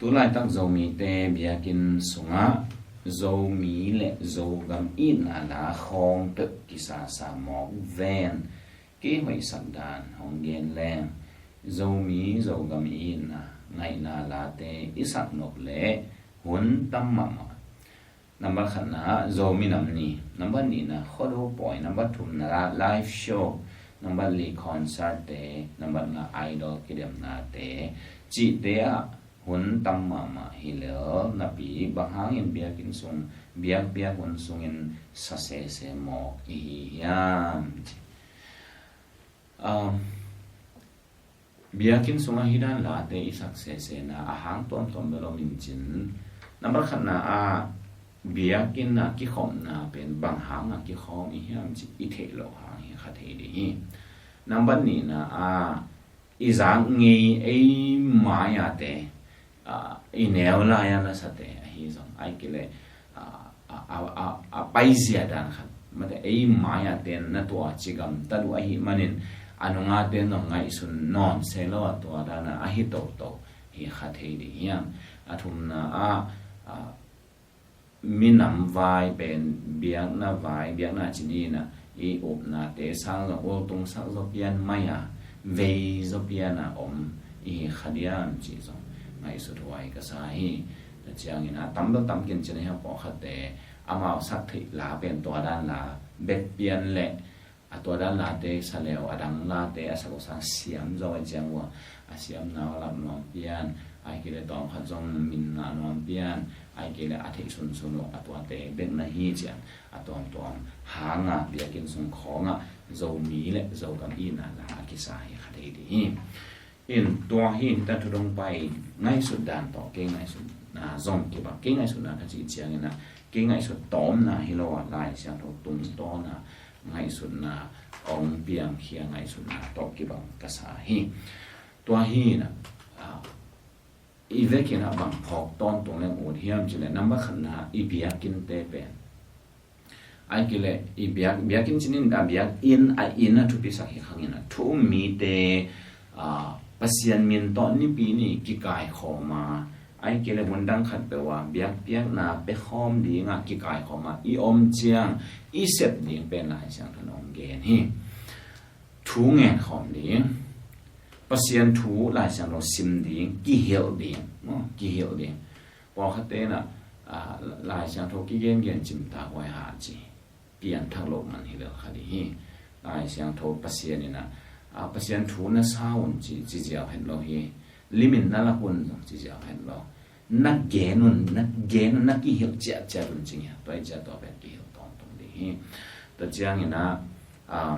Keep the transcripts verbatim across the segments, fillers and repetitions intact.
Tulaitak Zomite biakinn sungah Zomi le Zogam itna la khawng peuh kisasa mawk ven. Kei hoihsak dan hong gen leng, Zomi Zogam itna ngaihna late i sak nop leh hun tam mahmah. Nambat khatna ah Zomi Nam Ni, nambat nihna Khuado Pawi, nambat thumna ah live show, nambat li concert te, nambat nga idol kidemnate cihte ah hun tam mahmah hi lel napi, bang hangin biakinn sung, biakpiak hun sungin sa sese mawk i hi hiam? Um, biakinn sungah hih dan late i sak sesena a hang tuamtuam bel om in cin. Nambat khatna ah biakinn a kikhopna pen bang hang a kikhawm i hiam cih i theih loh hang hi kha thei ding hi. Nambat nihna ah i zak ngei ei mai-ate, ah, i neu lai-a lasate ahi zong, ai kile, ah, a, a, a, a paizia dan khat mate, ei mai-ate na tua ci gamtat uh ahi manin a nungate nong ngaihsun nawn se lo a tua dana ahi toto hi kha thei ding hiam? A thumna ah, ah, minam vai pen biakna vai, biakna cinin ah i upnate sang zong ultung sak zaw pian mai-a, vei zaw pian a om i hi kha diam cih zong ngaihsut huai ka sa hi. Tua ciangin a tam lo tam kin cin a hiang pawlkhatte amau sak theih la pen tua dan la bek pian leh a tua dan late sa leu a dang late a sak uh sang siam zaw a ciang uh a, a siamna uh lap nuam pian, ai kile tawm khat zong min ngah nuam pian, ai kile a theih sunsun uh a tuate bek na hi ciang a tuamtuam hanga biakinn sung khawngah Zomi le Zogam itna la a kisa hi kha thei ding hi. In tua hi hita thudong pai ngaihsut dan tawh kei ngaihsutna zong kibang, kei ngaihsutna ka cih ciangin ah kei ngaihsut tawmna hi lo a Lai Siangtho tungtawna ngaihsutna ong piangkhia ngaihsutna tawh kibang ka sa hi. Tua hi na, ah, i vekin ah bang phawk tawntung leng ut hiam cileh nambat khatna i biakinnte pen ai kile i biak, biakinn cinin a biakinn a inn a thupisak hi khangin a thu um mite, ah, Pasian min tawh nipi ni kikaikhawm a, ai kile hun dang khat peuh a biakpiakna pekhawm dinga kikaikhawm a i om ciang i sep ding pen Lai Siangtho in ong gen hi. Thu ngen khawm ding, Pasian thu Lai Siangtho sim ding, kihilh ding, maw, kihilh ding. Pawlkhatte in ah, ah, Lai Siangtho kigengen cimtak huai ha ci, pianthak loh man hi lel kha ding hi. Lai Siangtho Pasian in ah, ah, Pasian thu na sa un ci, ci ziau het lo hi. Limin na lak un zong ci ziau het lo. Na gen un, na gen un, na kihilh ciatciat un ci ngiat, tua i ciat tua pen kihilh tawntung ding hi. Tua ciangin ah, ah,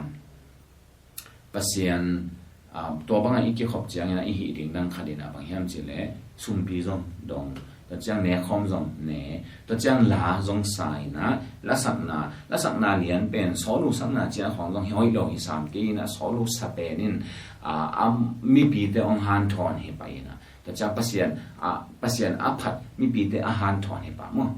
Pasian, ah, tua bangah i kikhop ciangin ah i hih ding dang khat in ah bang hiam cileh sumpi zong dong, tua ciang nekhawm zong ne, tua ciang la zong sa in ah lasakna, lasakna lian pen Saul uh sakna ciang khawng zong hi hoih lo hi sam kei in ah Saul uh sa pen in, ah, a mipite ong hanthawn hi pah in ah, tua ciang Pasian, ah, Pasian a phat mipite a hanthawn hi pah maw.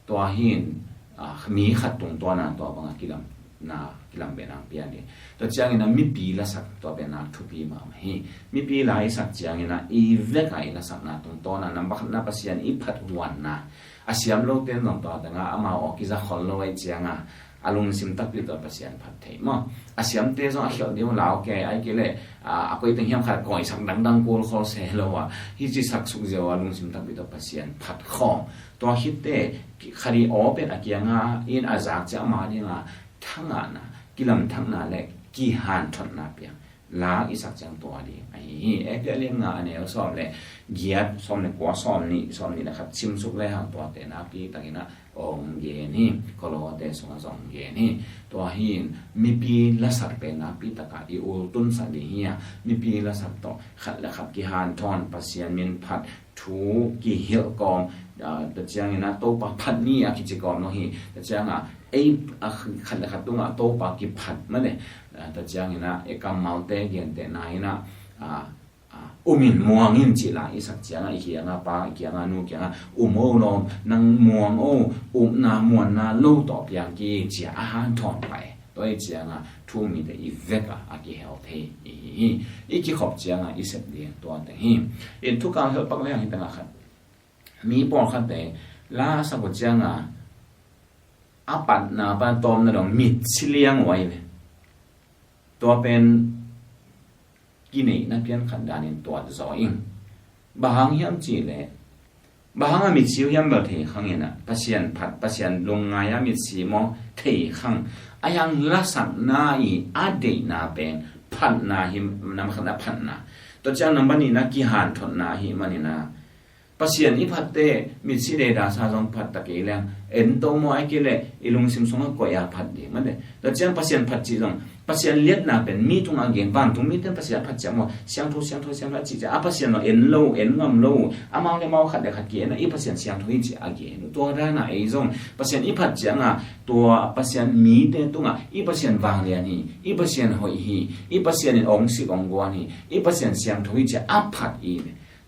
Tua hin, ah, mi khat tungtawna tua banga kilamna, kilam benang pian ding. Tua ciangin a mipi lasak tua benang thupi mahmah hi. Mipi la i sak ciangin a i vek a i lasakna tungtawna nambat khatna Pasian i phat huanna. A siam lo ten zong tua tengah amau aw kiza khol lo ai cianga a lungsim takpi tua Pasian phat thei maw. A siamte zong a khialh ding uh lau kei ai kei le, ah, a koi teng hiam khat kawisak dangdang kul khol se lo a, hi ci sak suk ziau a lungsim takpi tua Pasian phat khawm. Tua khit teh khat i aw pen a kianga in a zak ciang ama dinga thangahna, kilamthakna le kihanthotna piang la i sak ciang tua ding ahi hi. Efesa lian nga a neu sawm le giat, sawm le kua, sawm nih, sawm nih le khat sim suk le hang tuate nakpi takin a ong gen hi. Kolose sungah zong gen hi. Tua hin mipi lasak pen nakpi taka i ultunsak ding hi a, mipi lasak tawh khat le khat kihanthawn, Pasian min phat, thu kihilh kawm, ah, tua ciangin a Topa phat ni a kici kawm lo hi. Tua cianga ei, ah, khat le khat tungah Topa kiphat mah le, ah, tua ciangin a ei kammalte gentehna in a, ah, ah, um in muang in cih la i sak cianga i kianga pa, i kianga nu kianga um o lawm, nang muang o, upna muanna lo tawh piang ki cia a hanthawn pai. Tua i cianga thu um mite i vek a, a kihel thei i hi hi. I kikhop cianga i sep ding tua teng hi. In thukang helh pak leng hi tengah khat mi pawlkhatte la a sak uh cianga a patna pan tawmna dong mitsi liang uh ahi ve. Tua pen kineihna pian khat danin tuat zaw ing. Bang hang hiam cihleh, bang hang a mitsi uh hiam bel thei khang in ah, Pasian phat, Pasian lungngai a mitsi maw thei khang. A hiang lasakna i a deihna pen phatna hi, nam khatna phatna. Tua ciang nam banihna kihanthotna ahi manin ah, Pasian i phatte mitsi deda sa zong phat ta kei leng, en to maw, ai kei leh i lungsim sungah koih a phat ding mate. Tua ciang Pasian phat cih zong, Pasian liatna pen mi tungah a gen, vantung mite Pasian phat ciang maw, siangtho, siangtho, siangtho a cih ciang, a Pasian lo en lo, en ngam lo, amau le mau khat le khat ki-en a, i Pasian siangtho hi cih a gen. Tua dana ei zong Pasian i phat cianga, tua Pasian mite tungah i Pasian vanglian hi, i Pasian hoih hi, i Pasian in ong sik ong guan hi, i Pasian siangtho hi cih a phat i.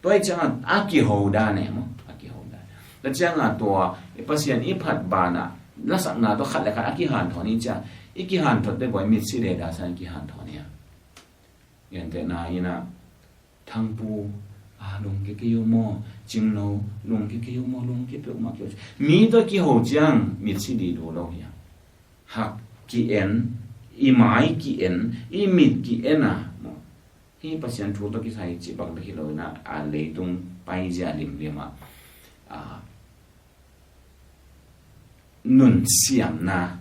Tua hi cianga a kiho dan e maw, a kiho dan. Tua cianga tua Pasian i phat bana lasakna tua khat le khat a kihanthawn hi cia, i kihanthawn te buai mitsi deda sa i kihanthawn hi a. Gentehna in ah, Thangpu, a lungke kei uh maw, Cingno, lungke kei uh maw, lungke peuhmah kei uh. Mi tua kiho ciang mitsi di du lo hi a. Hak ki-en, i mai ki-en, i mit ki-en a maw. Hih Pasian thu tawh kisai cih bang bek hi lo in ah, a leitung paizia limlim ah, a, nunsiamna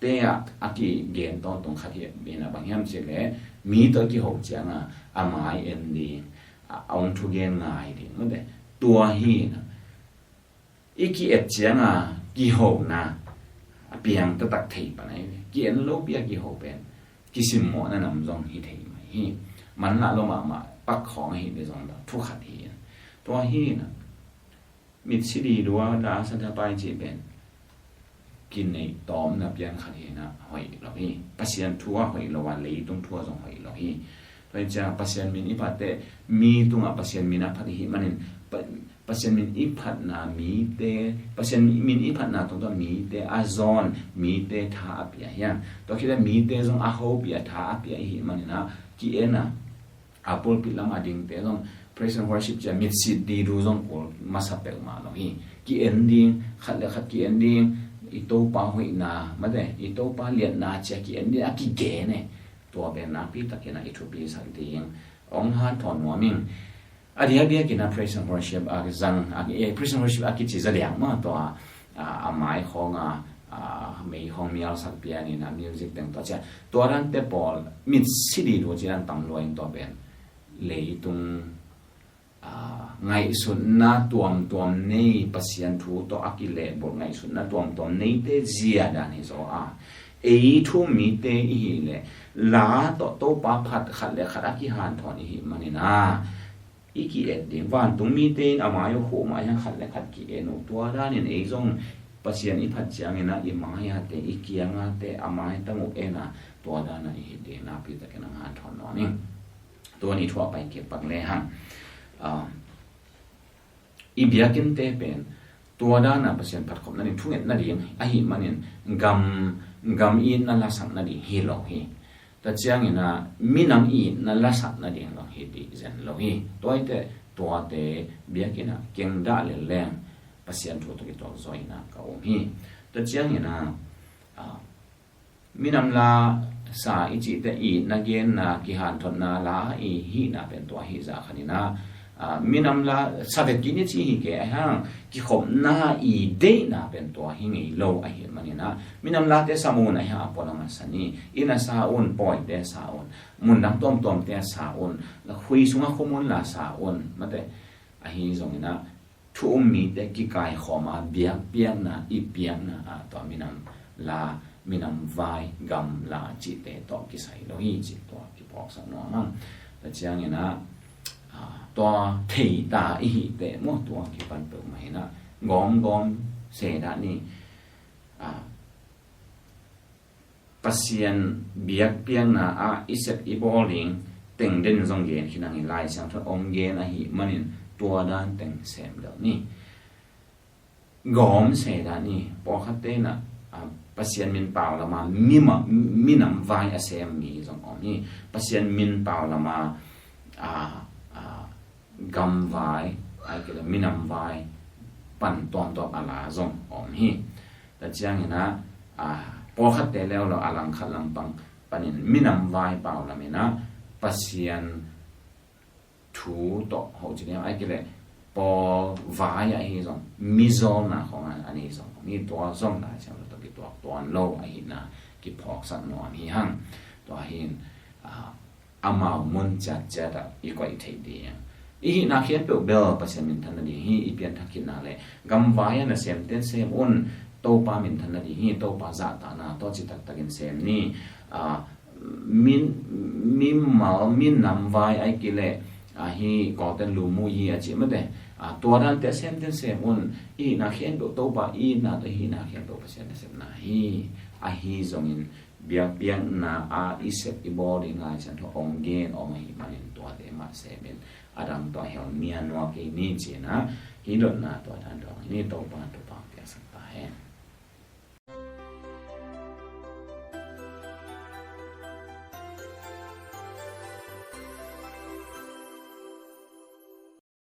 te ah a kigen tawntung khat hi in ah, bang hiam cihleh mi tawh kiho cianga a mai en ding, a, a ong thugen ngai ding mate. Tua hi in ah, i ki-et cianga kihona a piang taktak thei pan ahi ve. Ki-en lopi a kiho pen kisimmawhna nam zong hi thei mai hi. Manlah lo mahmah pak khawng ahi ve zong dah thu khat hi in. Tua hi in ah, mitsi di dua da sa da pai cih pen kineih tawmna pian khat hi in ah, hoih lo hi. Pasian thu a hoih lo a, leitung thu a zong hoih lo hi. Tua hi ciang Pasian min i phat teh, mi tungah Pasian min a phat i hih manin, Pa-, Pasian min i phatna mite, Pasian min i phatna tungtawn mite a zawn, mite tha a pia hiam. Tua khit leh mite zong a hopih a tha a pia i hih manin ah, ki-en a, a pulpit lam a dingte zong praise and worship cia mitsi di du zong kul masa peuhmah lo hi. Ki-en ding, khat le khat ki-en ding, i Topa hoihna mate, i Topa liatna cia ki-en ding a kigen e. Tua pen nakpi takin ah i thupi sak ding ong hanthawn nuam ing. A diakdiakin ah praise and worship a zang, a, eh, praise and worship a kici za liang mah tua, a, a mai khawng a, a, mei khawng mialsak pianin a music teng tua cia. Tua dante pawl mitsi di du ci dan tam lua in tua pen leitung, a, ngaihsutna tuamtuam nei, Pasian thu tawh a kilehbulh ngaihsutna tuamtuam neite zia dan hi zaw a. Ei thu um mite i hih leh la tawh Topa phat khat le khat a kihanthawn i hih manin ah, i ki-et ding, vantung mite in a mai uh khuh mah hiang khat le khat ki-en uh. Tua danin ei zong Pasian i phat ciangin ah i mai a te, i kiang a te, a mai tang uh en a, tua dana i hih ding nakpi takin ong hanthawn nuam ing. Tua ni thu a pai kik pak lehang, a, i biakinnte pen tua dana Pasian phatkhop nading, thunget nading ahih manin gam, gam itna lasak nading hi lo hi. Tua ciangin ah minam itna lasak nading zong hi dih zen lo hi. Tua hi teh tuate biakinn ah keng dah lel leng Pasian thu tawh kituak zaw in ah ka um hi. Tua ciangin ah, a, minam la sa i cihte itna genna, kihanthotna la i hihna pen tua hi zah khat in ah, a, minam la sa vet kik ni ci hi kei a, hang kikhopna i deihna pen tua hi ngei lo ahih manin ah, minam late sam un a, hang a pualam a sa ni, inn a sa un, pawite sa un, mundang tuamtuamte a sa un, khui sungah khum un la sa un mate. Ahi zongin ah thu um mite kikaikhawm a biakpiakna i piakna ah tua minam la, minam vai, gam la cihte tawh kisai lo hi cih tua kiphawksak nuam ang. Tua ciangin ah, a, tua thei ta i hih teh maw, tua kipan peuhmah in ah gawmgawm se dah ni. A, Pasian biakpiakna ah i sep i bawl ding teng den zong gen khin hang in, Lai Siangtho in ong gen ahih manin tua dan teng sem deuh ni. Gawm se dah ni, pawlkhatte in ah, a, Pasian min pau lam a mi ma-, minam vai a sem mi zong om hi. Pasian min pau lam a, a, a, gam vai, ai kei leh minam vai, pan tuamtuam a la zong om hi. Tua ciangin ah, a, pawlkhatte leuleu a langkhat lampang panin minam vai pau lamin ah Pasian thu tawh ho ci niam ai kile pawl vai ahi zong mizawlna khong a, a ni zong om hi. Tua zong Lai Siangtho tawh kituak tuan lo ahihna kiphawksak nuam hi hang. Tua hi in, a, amau mun ciatciat ah i koih theih ding. I hihna khempeuh bel Pasian minthan nading hi. I pianthak khitna le gamvai a nasem ten sem un, Topa minthan nading hi. Topa zahtakna tawh citaktakin sem ni. A, min, mimal, minam vai ai kile, a, hi kawten lu mu hi a ci mate. A, tua dante sem ten sem un. I hihna khempeuh Topa itna tawh, i hihna khempeuh Pasian nasepna hi. Ahi zongin biakpiakna a i sep i bawl ding Lai Siangtho hong gen om ahih manin tuate mah semin, a dang tawh hel nianua kei ni ci-in ah, hih dotna tua dan dong hi ni. Topa thu